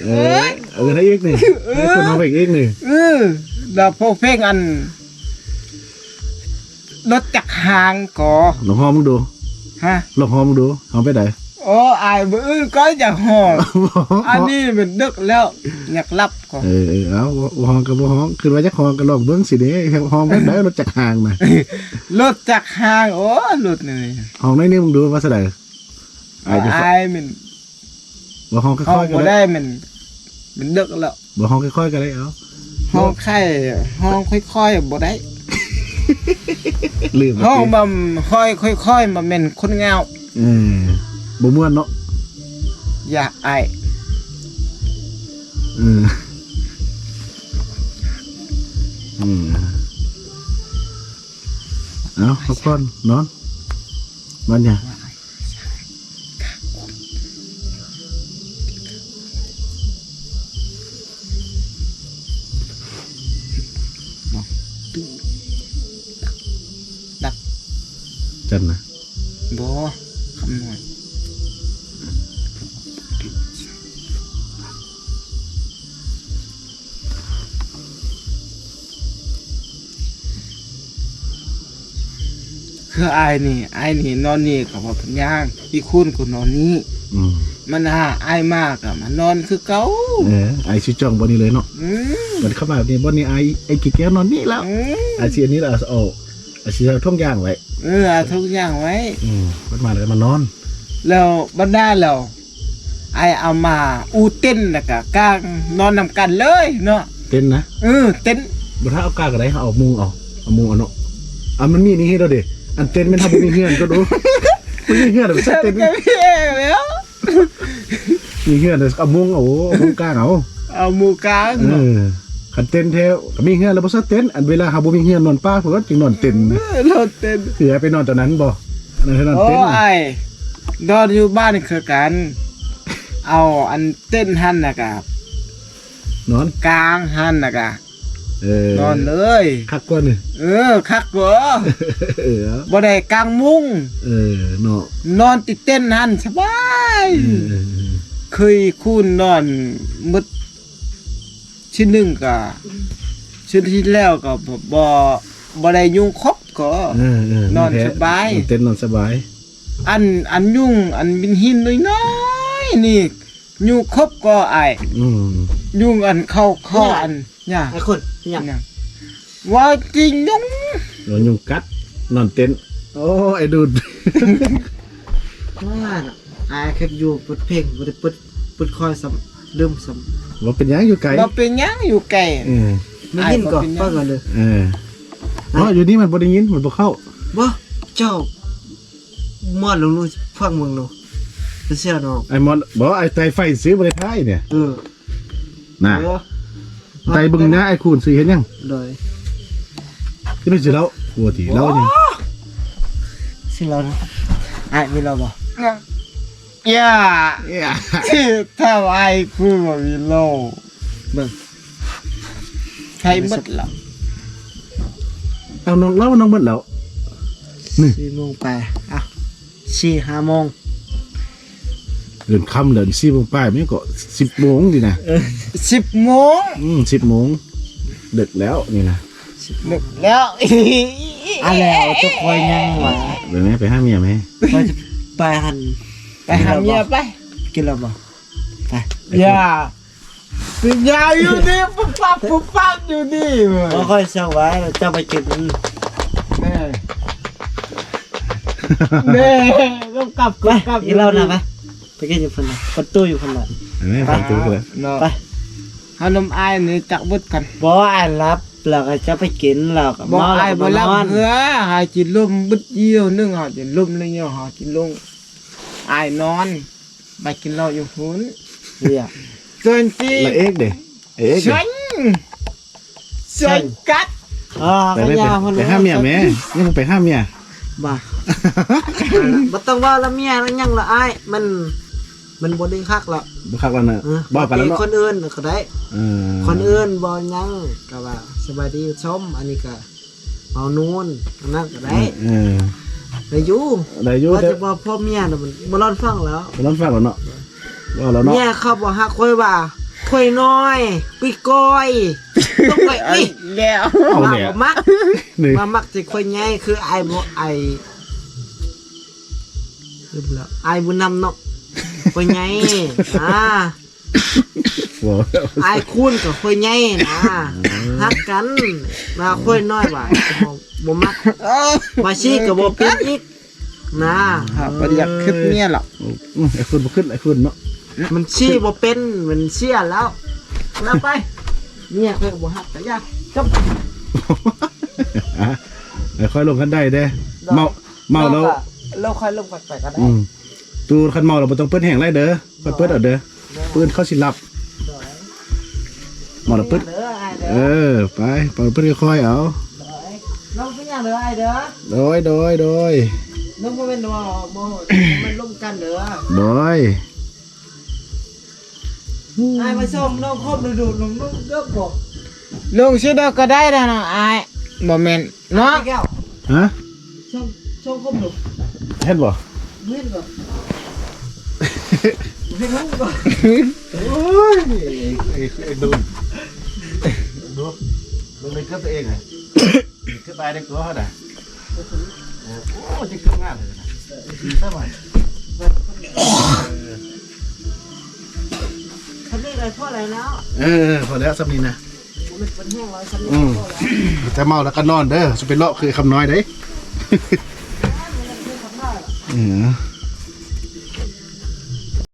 ເອີ ເອີ ໃຫ້ອີກນີ້ ເອີ ໃຫ້ຄົນເຮົາເພງອີກນີ້ ເອີ ແລ້ວພໍເພງອັນ ລົດຈັກຫາງກໍ ລອງຮ້ອງເບິ່ງດູ ຮະ ລອງຮ້ອງເບິ່ງດູ ຮ້ອງໄປໃດ? ໂອ້ ອາຍ ມື້ອື່ນກໍຢາກຮ້ອງ ອັນນີ້ມັນດຶກແລ້ວ ຢາກຫຼັບກໍ ເອີ ເອີ ເອົາ ບໍ່ ບໍ່ຮ້ອງກໍບໍ່ຮ້ອງ ຄິດວ່າຢາກຮ້ອງກໍລອງເບິ່ງຊິເດ້ ຮ້ອງແບບໃດ ລົດຈັກຫາງນະ ລົດຈັກຫາງ ໂອ້ ລົດນີ້ ຮ້ອງໜ້ອຍໜຶ່ງເບິ່ງດູວ່າຊັ້ນໃດ ອາຍ ອາຍມັນ ບໍ່ ຮ້ອງຄ່ອຍໆ ກໍໄດ້ ບໍ່ໄດ້ ມັນ ມັນເດິກແລ້ວ ບໍ່ ຮ້ອງຄ່ອຍໆ ກໍໄດ້ ເອົາ ຮ້ອງໄຂ້ ຮ້ອງຄ່ອຍໆ ບໍ່ໄດ້ ລືມ ຮ້ອງ ແບບ ຄ່ອຍໆ ມັນແມ່ນຄົນເຫງົາ ເອີ ບໍ່ມ່ວນເນາະ ຢາກອາຍ ເອີ ອືມ ເອົາ ພັກຜ່ອນ ນອນ ນອນຫຍັງ? ດັບ ຈັນນະ ບໍ່ ຄຳນ້ອຍ. ຄືອ້າຍນີ້ ອ້າຍນີ້ນອນນີ້ກໍບໍ່ເປັນຫຍັງ ອີຄູນກໍນອນນີ້ ອືມ ມັນຫາອ້າຍມາກໍມານອນຄືເກົ່າ ເອີ ອ້າຍຊິຈອງບ່ອນນີ້ເລີຍເນາະ ອືມ ບັດເຂົ້າມານີ້ ບ່ອນນີ້ອ້າຍ ອ້າຍຂີ້ແກ້ວນອນນີ້ແລ້ວ ອືມ ອ້າຍຊິອັນນີ້ລະ ເອົາ ອ້າຍຊິເອົາຖົງຢາງໄວ້ ເອີ ເອົາຖົງຢາງໄວ້ ອືມ ບັດມາແລ້ວກໍມານອນ ແລ້ວບັນດາແລ້ວ ອ້າຍເອົາມາອູເຕັນ ແລ້ວກະກາງນອນນຳກັນເລີຍເນາະ ເຕັນນະ ເອີ ເຕັນ ບໍ່ຖ້າເອົາກາງກໍໄດ້ ເຮົາເອົາມຸງເອົາ ເອົາມຸງເອົາເນາະ ອັນມັນມີນີ້ໃຫ້ເຮົາເດ້ ອັນເຕັນແມ່ນເຮົາບໍ່ມີເຮືອນກໍດູ ບໍ່ມີເຮືອນ ເອົາເຕັນ ເຕັນກໍມີແອແລ້ວ ມີເຮືອນເອົາມຸງເອົາ ເອົາມຸງກາງເອົາ ເອົາມຸງກາງ ເອີ ເນາະ ຄັນເຕັນແທ້ກໍມີເຮືອນແລ້ວບໍ່ໃສ່ເຕັນ ອັນເວລາເຮົາບໍ່ມີເຮືອນນອນປ່າພຸ້ນ ຈຶ່ງນອນເຕັນນະ ເອີ ນອນເຕັນ ຄືໄປນອນຕອນນັ້ນບໍ່ ອັນນັ້ນນອນເຕັນ ໂອ້ ອ້າຍ ນອນຢູ່ບ້ານຄືກັນ ເອົາອັນເຕັນຫັ້ນນະກະ ນອນ ກາງຫັ້ນນະກະ ເອີ ນອນເລີຍ ຄັກກວ່ານີ້ ເອີ ຄັກກວ່າ ເອີ ບໍ່ໄດ້ກາງມຸງ ເອີ ເນາະ ນອນຕິດເຕັນຫັ້ນສະບາຍ ເອີ ເຄີຍຄູນນອນໝົດ ຊິໜຶ່ງກະ ຊິນທີ່ແລ້ວກໍບໍ່ ບໍ່ ບໍ່ໄດ້ຍຸງຄົບກໍ ເອີ ເອີ ນອນສະບາຍ ເຕັນນອນສະບາຍ ອັນ ອັນຍຸງ ອັນເປັນຫີນນ້ອຍໆ ນີ້ ຍຸງຄົບກໍອ້າຍ ອືມ ຍຸງອັນເຂົ້າ ເຂົ້າອັນຫຍັງ ໄອ້ຄົນຫຍັງ ຫຍັງ ວ່າຈິງຍຸງ ວ່າຍຸງກັດ ນອນເຕັນ ໂອ້ ໄອ້ດູດ ວ່ານະ ອ້າຍເຮັດຢູ່ ເປີດເພງ ບໍ່ໄດ້ເປີດ ເປີດຄ່ອຍຊ້ຳ ລືມຊ້ຳ ບໍ່ເປັນຫຍັງ ຢູ່ໄກ ບໍ່ເປັນຫຍັງ ຢູ່ໄກ ເອີ ໄດ້ຍິນກໍຟັງກັນເດີ ເອີ ບໍ່ ຢູ່ນີ້ມັນບໍ່ໄດ້ຍິນ ມັນບໍ່ເຂົ້າ ບໍ່ ເຈົ້າ ມອດລົງລູກຟັງເບິ່ງໂລ ເປັນເສຍດອກ ໄອ້ມອດ ບໍ່ ໄອ້ໄຕໄຟຊື່ບໍ່ໄດ້ຖ່າຍນີ້ ເອີ ນະ ເອີ ໄຕເບິ່ງນະ ໄອ້ຄູນຊື່ເຮັດຫຍັງ ໂດຍ ຊິໄປຊື້ເຫຼົ້າ ບໍ່ຕິເຫຼົ້າຫຍັງ ໂອ້ ຊື້ເຫຼົ້ານະ ອ້າຍມີເຫຼົ້າບໍ່ ຍັງ ຢ່າ ຢ່າ ຖ້າໄອ້ຄູນບໍ່ມີເຫຼົ້າ ເບິ່ງ ໃຊ້ໝົດແລ້ວ ເອົານ້ອງເລົ່າ ນ້ອງໝົດແລ້ວ ນີ້ ສີ່ໂມງໄປ ອ່ະ ສີ່ຫ້າໂມງ ເດີນຄ່ຳແລ້ວ ສີ່ໂມງປາຍ ມັນກໍສິບໂມງນີ້ນະ ເອີ ສິບໂມງ ອືມ ສິບໂມງ ເດິກແລ້ວນີ້ນະ ເດິກແລ້ວ ອ່ະ ແລ້ວຕົວຂ້ອຍຍັງວ່າ ໄປແມ້ ໄປຫາເມຍແມ້ ໄປ ໄປຫັ້ນ ໄປຫາເມຍໄປ ກິນເຫຼົ້າບໍ່ ໄປ ຢ່າ ຊິຍາຢູ່ນີ້ ປຸບປັບ ປຸບປັບຢູ່ນີ້ເວີຍ ບໍ່ຄ່ອຍສະບາຍ ເຈົ້າໄປກິນ ແນ່ ແນ່ ກັບ ກັບ ໄປ ກັບ ກິນເຫຼົ້ານະ ໄປ ໄປກິນຢູ່ພຸ້ນນະ ປະຕູຢູ່ພຸ້ນນະ ໄປ ໄປ ໄປ ເນາະ ໄປ ເຮົານຳອ້າຍນີ້ຈັກເບິດກັນ ບໍ່ ອ້າຍຫຼັບ ແລ້ວກໍເຈົ້າໄປກິນ ແລ້ວກໍ ບໍ່ ເມົາ ແລ້ວກໍມານອນ ອ້າຍບໍ່ຫຼັບເທື່ອ ຫາກິນລົມເບິດດຽວໜຶ່ງ ຫາກິນລົມແລ້ວ ຫາກິນລົງ ອ້າຍນອນ ໄປກິນເຫຼົ້າຢູ່ພຸ້ນ ເອີ ສ່ວນຈີ ລະເອກເດ້ ເອກເດ້ ເຊີນ ເຊີນກັດ ອໍ ໄປ ໄປ ໄປຫາເມຍແມ້ ຍັງບໍ່ໄປຫາເມຍ ບໍ່ ບໍ່ຕ້ອງເວົ້າລະເມຍລະຫຍັງລະອ້າຍ ມັນ ມັນບໍ່ໄດ້ຄັກລະ ບໍ່ຄັກລະເນາະ ເອີ ເວົ້າໄປລະເນາະ ຄົນອື່ນກໍໄດ້ ເອີ ຄົນອື່ນບໍ່ຫຍັງ ກໍວ່າສະບາຍດີຊົມ ອັນນີ້ກໍ ເອົານູນ ອັນນັ້ນກໍໄດ້ ເອີ ໄດ້ຢູ່ ໄດ້ຢູ່ ວ່າແຕ່ ແຕ່ວ່າພໍ່ເມຍນະ ມັນບໍ່ລອນຟັງແລ້ວ ບໍ່ລອນຟັງແລ້ວເນາະ ເວົ້າແລ້ວເນາະ ເມຍເຂົາບໍ່ຮັກຂ້ອຍວ່າ ຂ້ອຍນ້ອຍ ປີ້ກ້ອຍ ຕ້ອງໄປ ອຸ້ຍ ແລ້ວ ເອົາແລ້ວ ວ່າບໍ່ມັກ ນີ້ ວ່າມັກແຕ່ຂ້ອຍໃຫຍ່ ຄືອ້າຍບໍ່ ອ້າຍ ລືມແລ້ວ ອ້າຍບຸນນຳເນາະ ຂ້ອຍໃຫຍ່ ອ່າ ບໍ່ ອ້າຍຄູນກັບຂ້ອຍໃຫຍ່ນະ ຮັກກັນ ວ່າຂ້ອຍນ້ອຍວ່າ ບໍ່ ບໍ່ມັກ ວ່າຊີ້ກໍບໍ່ເປັນອີກ ນະ ຫາບໍ່ຢາກຄຶດເມຍລະ ອືມ ອ້າຍຄູນບໍ່ຄຶດ ອ້າຍຄູນເນາະ ມັນຊີ້ບໍ່ເປັນ ມັນເສຍແລ້ວ ແລ້ວໄປ ເມຍຂ້ອຍບໍ່ຮັກກະຢ່າ ຈົບ ຄ່ອຍລົມກັນໄດ້ເດ້ ເມົາ ເມົາແລ້ວ ແລ້ວຄ່ອຍລົມກັນໄປກໍໄດ້ ອືມ ຕູຄັນເມົາແລ້ວບໍ່ຕ້ອງເປີດແຮງຫຼາຍເດີ ຄ່ອຍເປີດເອົາເດີ ໂດຍ ເພິ່ນເຂົາຊິຫຼັບ ໂດຍ ເມົາແລ້ວເປີດ ເດີອ້າຍເດີ ເອີ ໄປ ເປີດຄ່ອຍໆເອົາ ໂດຍ ລົງເປັນຫຍັງເດີອ້າຍເດີ ໂດຍ ໂດຍ ໂດຍ ລົງບໍ່ແມ່ນວ່າ ບໍ່ ບໍ່ແມ່ນລົມກັນເດີ ໂດຍ ອ້າຍມາສົ່ງນ້ອງຄົບດູໆ ນ້ອງເກີບບໍ່ ລົງຊິດອກກໍໄດ້ແລ້ວເນາະອ້າຍ ບໍ່ແມ່ນເນາະ ແກ້ວ ຮະ ຊ່ອງ ຊ່ອງຄົບດູ ເຫັນບໍ່ ເຫັນບໍ່ ເຫັນບໍ່ ໂອ້ຍ ເອີ ເອີ ດູ ດູ ເບິ່ງໃນເກີບຕົວເອງ ຄືຕາຍໄດ້ຕົວເຮົານະ ໂອ້ ໂອ້ ຈະຄືງາມເລີຍນະ ດີຊະບັດ ເອີ ຄັນນີ້ກໍພໍແລ້ວເນາະ ເອີ ພໍແລ້ວຊ່ຳນີ້ນະ ບໍ່ແມ່ນເປັນແຮງຫຼາຍຊ່ຳນີ້ ອືມ ພໍແລ້ວ ແຕ່ເມົາແລ້ວກໍນອນເດີ ຊິໄປເລາະຄືຄຳນ້ອຍເດ້ ເອີ